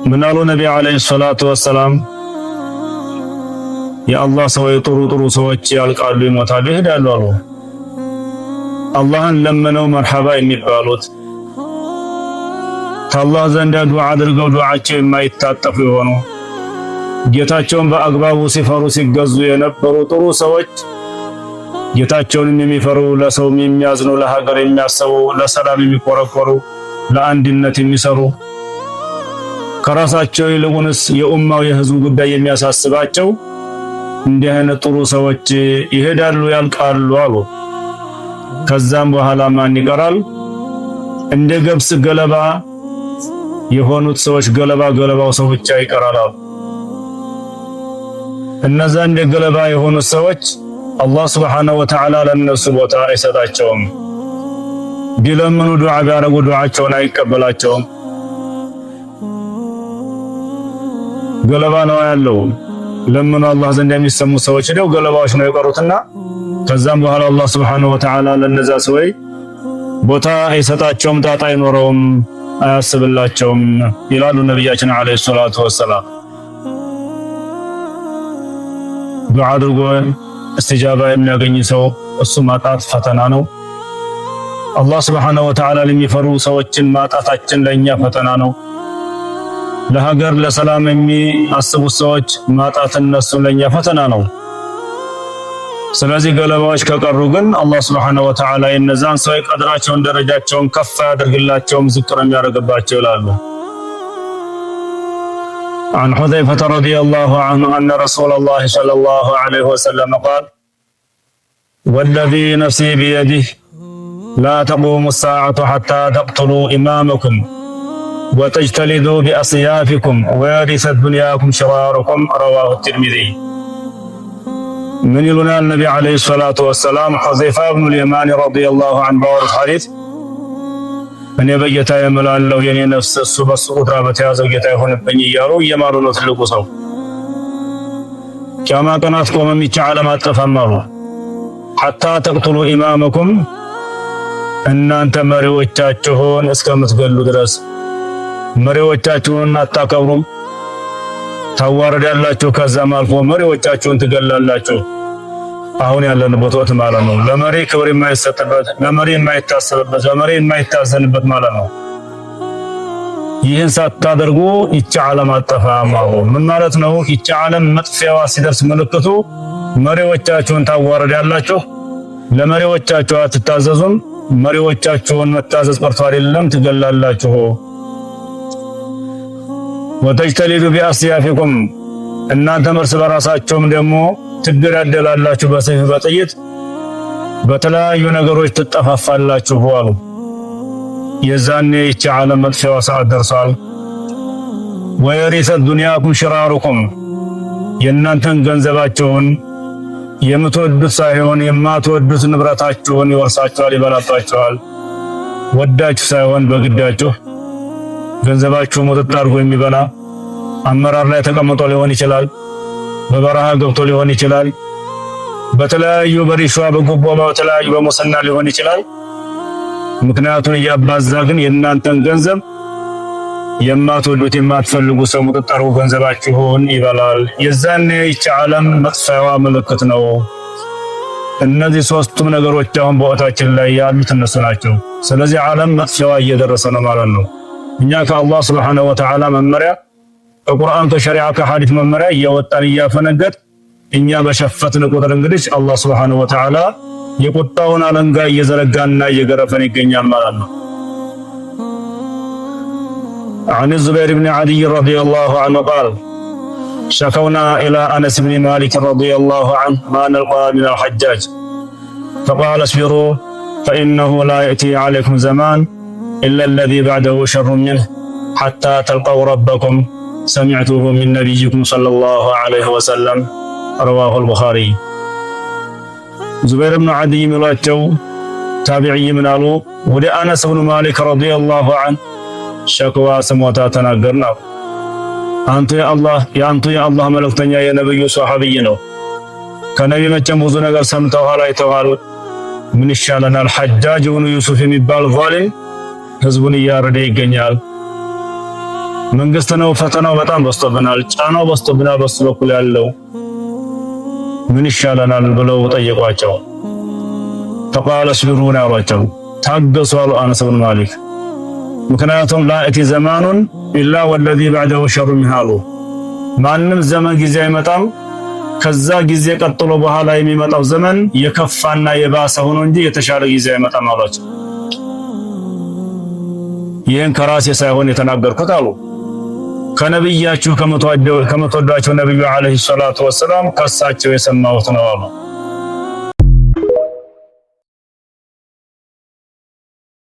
ምን አሉ ነቢ عليه الصلاة والسلام? የአላህ ሰዎች ጥሩ ጥሩ ሰዎች ያልቃሉ፣ ይሞታሉ፣ ይሄዳሉ አሉ። አላህን ለምነው መርሐባ የሚባሉት፣ ከአላህ ዘንድ ዱዓ አድርገው ዱዓቸው የማይታጠፉ የሆኑ፣ ጌታቸውን በአግባቡ ሲፈሩ ሲገዙ የነበሩ ጥሩ ሰዎች፣ ጌታቸውንም የሚፈሩ፣ ለሰውም የሚያዝኑ፣ ለሀገር የሚያስቡ፣ ለሰላም የሚቆረቆሩ፣ ለአንድነት የሚሰሩ፣ ከራሳቸው ይልቁንስ የኡማው የህዝቡ ጉዳይ የሚያሳስባቸው እንዲህ አይነት ጥሩ ሰዎች ይሄዳሉ፣ ያልቃሉ አሉ። ከዛም በኋላ ማን ይቀራል? እንደ ገብስ ገለባ የሆኑት ሰዎች፣ ገለባ ገለባው ሰው ብቻ ይቀራል አሉ። እነዛ እንደ ገለባ የሆኑት ሰዎች አላህ سبحانه وتعالى ለነሱ ቦታ አይሰጣቸውም። ቢለምኑ፣ ዱዓ ቢያደርጉ ዱዓቸውን አይቀበላቸውም። ገለባ ነው ያለው። ለምኑ አላህ ዘንድ የሚሰሙ ሰዎች ሄደው ገለባዎች ነው የቀሩትና ከዛም በኋላ አላህ سبحانه وتعالى ለነዛ ሰዎች ቦታ አይሰጣቸውም፣ ጣጣ አይኖረውም፣ አያስብላቸውም ይላሉ ነቢያችን عليه الصلاة والسلام። ዱዓ አድርጎ እስትጃባ የሚያገኝ ሰው እሱ ማጣት ፈተና ነው። አላህ سبحانه وتعالى ለሚፈሩ ሰዎችን ማጣታችን ለእኛ ፈተና ነው። ለሀገር ለሰላም የሚአስቡት ሰዎች ማጣት እነሱ ለእኛ ፈተና ነው። ስለዚህ ገለባዎች ከቀሩ ግን አላህ سبحانه وتعالى የነዛን ሰዎች ቀድራቸውን ደረጃቸውን ከፍ አያደርግላቸውም፣ ዝቅ ነው የሚያደርግባቸው ይላሉ። عن حذيفة رضي الله عنه أن رسول الله صلى الله عليه وسلم قال: والذي نفسي بيده لا تقوم الساعة حتى تقتلوا إمامكم وتجتلدوا بأسيافكم ويرث دنياكم شراركم. رواه الترمذي። ምን ይሉናል ነቢ عليه الصلاة والسلام? ሑዘይፋ ብኑል የማኒ رضي الله عنه ባወሩት ሐዲስ እኔ በጌታ የምላለሁ የኔ ነፍስ እሱ በሱ ቁድራ በተያዘው ጌታ ይሆንብኝ እያሉ እየማሉ ነው። ትልቁ ሰው ቂያማ ቀን አትቆምም፣ ይቺ ዓለም አትጠፋም አሉ። حتى تقتلوا إمامكم፣ እናንተ መሪዎቻችሁን እስከምትገሉ ድረስ። መሪዎቻችሁን አታከብሩም፣ ታዋርዳላችሁ። ከዛም አልፎ መሪዎቻችሁን ትገላላችሁ። አሁን ያለንበት ወቅት ማለት ነው። ለመሪ ክብር የማይሰጥበት፣ ለመሪ የማይታሰብበት፣ ለመሪ የማይታዘንበት ማለት ነው። ይህን ሳታደርጉ ይቺ ዓለም አጠፋም። ምን ማለት ነው? ይቺ ዓለም መጥፊያዋ ሲደርስ ምልክቱ መሪዎቻችሁን ታዋርዳላችሁ፣ ለመሪዎቻችሁ አትታዘዙም፣ መሪዎቻችሁን መታዘዝ ቀርቶ አይደለም ትገላላችሁ። وتجتلدوا بأسيافكم፣ እናንተም እርስ በራሳችሁም ደግሞ ትገዳደላላችሁ፣ በሰይፍ በጥይት በተለያዩ ነገሮች ትጠፋፋላችሁ አሉ። የዛኔ ይቺ ዓለም መጥፊያዋ ሰዓት ደርሷል። ويرث دنياكم شراركم፣ የእናንተን ገንዘባቸውን የምትወዱት ሳይሆን የማትወዱት ንብረታችሁን ይወርሳችኋል፣ ይበላባችኋል። ወዳችሁ ሳይሆን በግዳችሁ ገንዘባችሁ ሙጥጥ አድርጎ የሚበላ አመራር ላይ ተቀምጦ ሊሆን ይችላል፣ በበረሃ ገብቶ ሊሆን ይችላል፣ በተለያዩ በሪሿ በጉቦ በተለያዩ በሙስና ሊሆን ይችላል። ምክንያቱን እያባዛ ግን የእናንተን ገንዘብ የማትወዱት የማትፈልጉ ሰው ሙጥጥ አድርጎ ገንዘባችሁን ይበላል። የዛኔ ይቺ ዓለም መጥፊያዋ ምልክት ነው። እነዚህ ሶስቱም ነገሮች አሁን በወቅታችን ላይ ያሉት እነሱ ናቸው። ስለዚህ ዓለም መጥፊያዋ እየደረሰ ነው ማለት ነው። እኛ ከአላህ سبحانه وتعالى መመሪያ፣ ከቁርአን፣ ከሸሪዓ፣ ከሐዲስ መመሪያ እየወጣን እያፈነገጥ እኛ በሸፈትን ቁጥር እንግዲህ አላህ سبحانه وتعالى የቁጣውን አለንጋ እየዘረጋና እየገረፈን ይገኛል ማለት ነው። عن الزبير بن عدي رضي الله عنه قال: شكونا إلى أنس بن مالك رضي الله عنه ما نلقى من الحجاج، فقال: اصبروا فإنه لا يأتي عليكم زمان إلا الذي بعده شر منه حتى تلقوا ربكم. سمعته من نبيكم صلى الله عليه وسلم. رواه البخاري። ዙበይር ብኑ ዓዲይ የሚሏቸው ታቢዕይ ምን አሉ? ወደ አነስ ብኑ ማሊክ رضي الله عنه ሸክዋ ስሞታ ተናገርን አሉ። አንቱ የአላህ የአንቱ የአላህ መልእክተኛ የነብዩ ሰሐቢይ ነው። ከነቢ መቼም ብዙ ነገር ሰምተዋል፣ አይተዋል። ምን ይሻለናል? ሐጃጅ ብኑ ዩሱፍ የሚባል ዛሊም ህዝቡን እያረደ ይገኛል። መንግስት ነው፣ ፈተናው በጣም በዝቶብናል፣ ጫናው በዝቶብናል፣ በሱ በኩል ያለው ምን ይሻለናል ብለው ጠየቋቸው። فقال اصبروا አሏቸው፣ ታገሱ አሉ አነስ ብን ማሊክ። ምክንያቱም لا يأتي زمان إلا والذي بعده شر منه አሉ። ማንም ዘመን ጊዜ አይመጣም ከዛ ጊዜ ቀጥሎ በኋላ የሚመጣው ዘመን የከፋና የባሰ ሆኖ እንጂ የተሻለ ጊዜ አይመጣም አሏቸው። ይህን ከራሴ ሳይሆን የተናገርኩት አሉ ከነብያችሁ ከምትወዷቸው ነብዩ عليه الصلاة والسلام ከሳቸው የሰማሁት ነው አሉ።